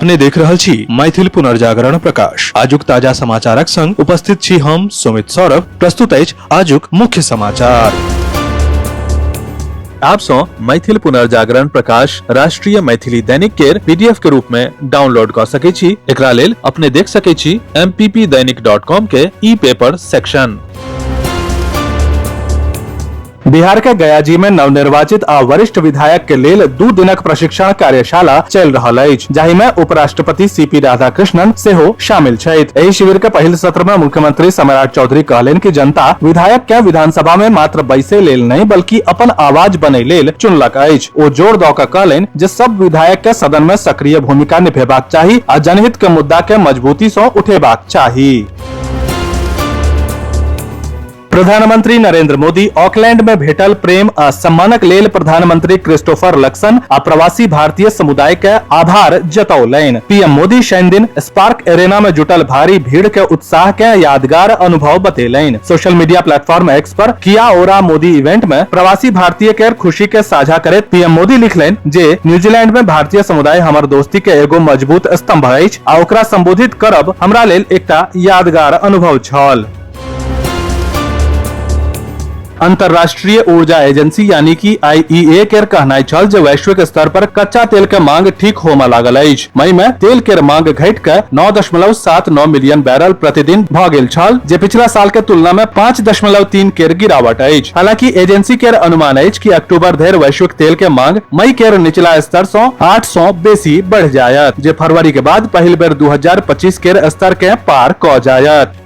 अपने देख रहल छी मैथिल पुनर्जागरण प्रकाश। आजुक ताजा समाचारक संग उपस्थित छी हम सुमित सौरभ। प्रस्तुत अछि आजुक मुख्य समाचार। आप सौ मैथिल पुनर्जागरण प्रकाश राष्ट्रीय मैथिली दैनिक केर पीडीएफ के रूप में डाउनलोड क सकै छी। एकरा लेल अपने देख सकै छी mppdainik.com के ई पेपर सेक्शन। बिहार के गयाजी में नवनिर्वाचित आ वरिष्ठ विधायक के लेल 2 दिनक प्रशिक्षण कार्यशाला चलि रहल अछि, जाहि में उपराष्ट्रपति सीपी राधाकृष्णन सेहो शामिल छथि। एहि शिविर के पहिल सत्र में मुख्यमंत्री सम्राट चौधरी कहलनि कि जनता विधायक के विधानसभा में मात्र बैसे लेल नहि बल्कि अपन आवाज बनै लेल चुनलक अछि। ओ जोर दऽ कऽ कहलनि जे सब विधायक के सदन में सक्रिय भूमिका निभेबाक चाही आ जनहित के मुद्दा के मजबूती सँ उठेबाक चाही। प्रधानमंत्री नरेंद्र मोदी ऑकलैंड में भेटल प्रेम आ सम्मानक लेल प्रधानमंत्री क्रिस्टोफर लक्सन आ प्रवासी भारतीय समुदाय के आभार जतौलनि। पीएम मोदी शनि दिन स्पार्क एरेना में जुटल भारी भीड़ के उत्साह के यादगार अनुभव बतेलनि। सोशल मीडिया प्लेटफॉर्म एक्स पर किया ओरा मोदी इवेंट में प्रवासी भारतीय के खुशी के साझा करैत पीएम मोदी लिखलनि जे न्यूजीलैंड में भारतीय समुदाय हमर दोस्ती के एगो मजबूत स्तंभ अछि आ ओकरा संबोधित करब हमरा लेल एकटा यादगार अनुभव छल। अंतर्राष्ट्रीय ऊर्जा एजेंसी यानी कि आईईए केर कहनाइ छल जे वैश्विक स्तर पर कच्चा तेल के मांग ठीक होमय लागल अछि। मई में तेल केर मांग घटि कऽ 9.79 मिलियन बैरल प्रतिदिन भऽ गेल छल, जे पिछला साल के तुलना में 5.3 केर गिरावट अछि। हालांकि एजेंसी केर अनुमान अछि कि अक्टूबर धरि वैश्विक तेल के मांग मई केर निचला स्तर सँ 8 सँ बेसी बढ़ि जायत, जे फरवरी के बाद पहिल बेर 2025 केर स्तर के पार कऽ जायत।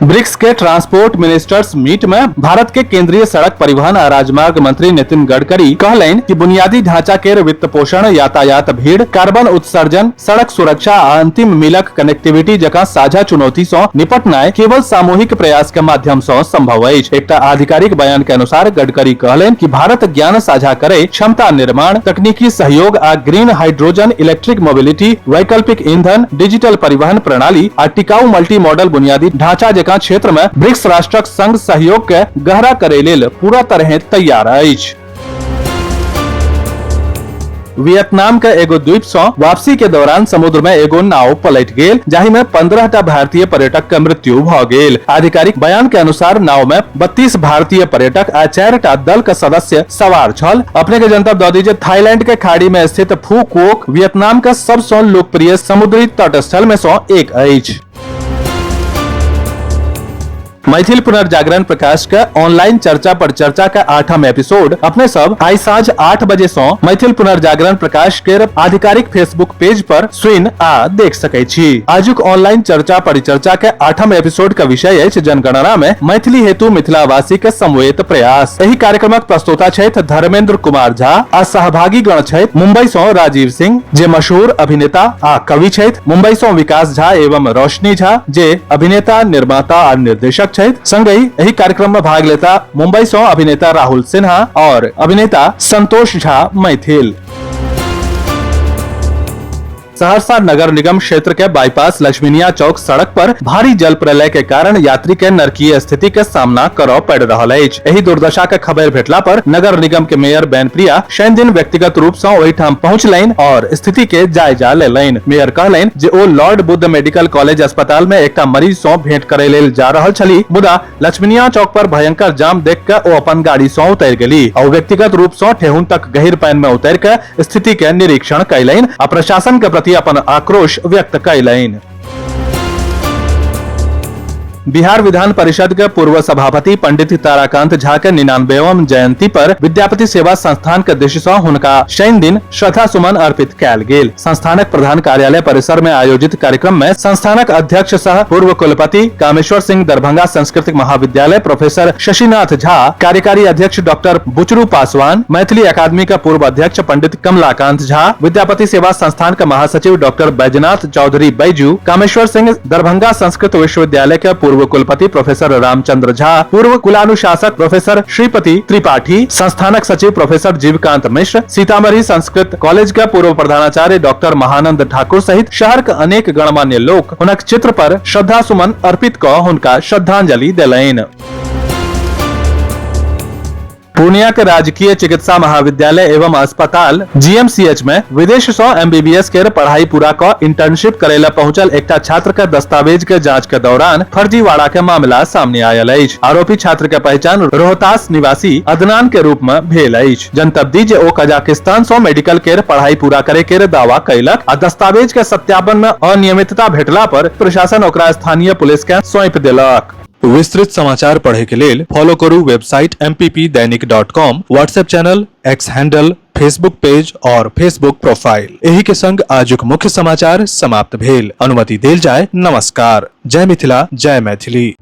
ब्रिक्स के ट्रांसपोर्ट मिनिस्टर्स मीट में भारत के केंद्रीय सड़क परिवहन आ राजमार्ग मंत्री नितिन गडकरी कहलनि कि बुनियादी ढांचा के वित्त पोषण, यातायात भीड़, कार्बन उत्सर्जन, सड़क सुरक्षा आ अंतिम मीलक कनेक्टिविटी जकां साझा चुनौती सँ निपटनाय केवल सामूहिक प्रयास के माध्यम सँ संभव अछि। एकटा आधिकारिक बयान के अनुसार गडकरी कहलनि कि भारत ज्ञान साझा करे, क्षमता निर्माण, तकनीकी सहयोग आ ग्रीन हाइड्रोजन, इलेक्ट्रिक मोबिलिटी, वैकल्पिक ईंधन, डिजिटल परिवहन प्रणाली आ टिकाऊ मल्टी मॉडल बुनियादी ढांचा जकां क्षेत्र में ब्रिक्स राष्ट्रक संग सहयोग के गहरा करे लेल पूरा तरह तैयार अछि। वियतनाम के एगो द्वीप सँ वापसी के दौरान समुद्र में एगो नाव पलटि गेल, जाहि में 15 टा भारतीय पर्यटक के मृत्यु भ गेल। आधिकारिक बयान के अनुसार नाव में 32 भारतीय पर्यटक आ 4 टा दल के सदस्य सवार छल। अपने के जनतब दऽ दी जे थाईलैंड के खाड़ी में स्थित फू कुओक वियतनाम के सबसँ लोकप्रिय समुद्री तटस्थल में सँ एक अछि। मैथिल पुनर्जागरण प्रकाश के ऑनलाइन चर्चा पर चर्चा के 8म एपिसोड अपने सब आइ साँझ 8 बजे सँ मैथिल पुनर्जागरण प्रकाश के आधिकारिक फेसबुक पेज पर सुनि आ देख सकै छी। आजुक ऑनलाइन चर्चा परिचर्चा के 8म एपिसोड के विषय अछि जनगणना में मैथिली हेतु मिथिलावासी के समवेत प्रयास। एहि कार्यक्रमक प्रस्तोता छथि धर्मेंद्र कुमार झा आ सहभागी गण छथि मुंबई सँ राजीव सिंह, जे मशहूर अभिनेता आ कवि छथि, मुंबई सँ विकास झा एवं रोशनी झा, जे अभिनेता, निर्माता आ निर्देशक छथि। संगहि एहि कार्यक्रम में भाग लेता मुंबई सँ अभिनेता राहुल सिन्हा और अभिनेता संतोष झा मैथिल। सहरसा नगर निगम क्षेत्र के बाईपास लक्ष्मीनिया चौक सड़क पर भारी जल प्रलय के कारण यात्री के नरकीय स्थिति के सामना करऽ पड़ि रहल अछि। एहि दुर्दशा के खबर भेटला पर नगर निगम के मेयर बैन प्रिया शनि दिन व्यक्तिगत रूप सँ ओहिठाम पहुंचलनि और स्थिति के जायजा लेलनि। मेयर कहलनि जे ओ लॉर्ड बुद्ध मेडिकल कॉलेज अस्पताल में एकटा मरीज सँ भेंट करे लेल जा रहल छली, मुदा लक्ष्मीनिया चौक पर भयंकर जाम देख के ओ अपन गाड़ी सँ उतरि गेली आ ओ व्यक्तिगत रूप सँ ठेहुन तक गहीर पानि में उतरि के स्थिति के निरीक्षण कयलनि आ प्रशासन के प्रति अपन आक्रोश व्यक्त कयलनि। बिहार विधान परिषद के पूर्व सभापति पंडित ताराकांत झा के 99वां जयंती पर विद्यापति सेवा संस्थान के दिश सँ हुनका शनि दिन श्रद्धा सुमन अर्पित कयल गेल। संस्थानक प्रधान कार्यालय परिसर में आयोजित कार्यक्रम में संस्थानक अध्यक्ष सह पूर्व कुलपति कामेश्वर सिंह दरभंगा सांस्कृतिक महाविद्यालय प्रोफेसर शशिनाथ झा, कार्यकारी अध्यक्ष डॉक्टर बुचरू पासवान, मैथिली अकादमी के पूर्व अध्यक्ष पंडित कमलाकांत झा, विद्यापति सेवा संस्थान के महासचिव डॉक्टर बैजनाथ चौधरी बैजू, कामेश्वर सिंह दरभंगा संस्कृत विश्वविद्यालय के पूर्व कुलपति प्रोफेसर रामचंद्र झा, पूर्व कुलानुशासक प्रोफेसर श्रीपति त्रिपाठी, संस्थानक सचिव प्रोफेसर जीवकांत मिश्र, सीतामढ़ी संस्कृत कॉलेज के पूर्व प्रधानाचार्य डॉक्टर महानंद ठाकुर सहित शहर के अनेक गणमान्य लोक हुनक चित्र पर श्रद्धा सुमन अर्पित क हुनका श्रद्धांजलि देलनि। पूर्णिया के राजकीय चिकित्सा महाविद्यालय एवं अस्पताल जीएमसीएच में विदेश सं एमबीबीएस के पढ़ाई पूरा क इंटर्नशिप करे ला पहुंचल एकटा छात्र के दस्तावेज के जांच के दौरान फर्जीवाड़ा के मामला सामने आयल अछि। आरोपी छात्र के पहचान रोहतास निवासी अदनान के रूप में भेल अछि। जनतब दी जे ओ कजाकिस्तान सं मेडिकल केर पढ़ाई पूरा करे केर दावा कयलक आ दस्तावेज के सत्यापन में अनियमितता भेटला पर प्रशासन ओकरा स्थानीय पुलिस के सौंपि देलक। विस्तृत समाचार पढ़े के लेल फॉलो करू website mppdainik.com, WhatsApp channel, X handle, Facebook page और फेसबुक प्रोफाइल। एही के संग आजुक मुख्य समाचार समाप्त भेल। अनुमति देल जाय। नमस्कार। जय मिथिला, जय मैथिली।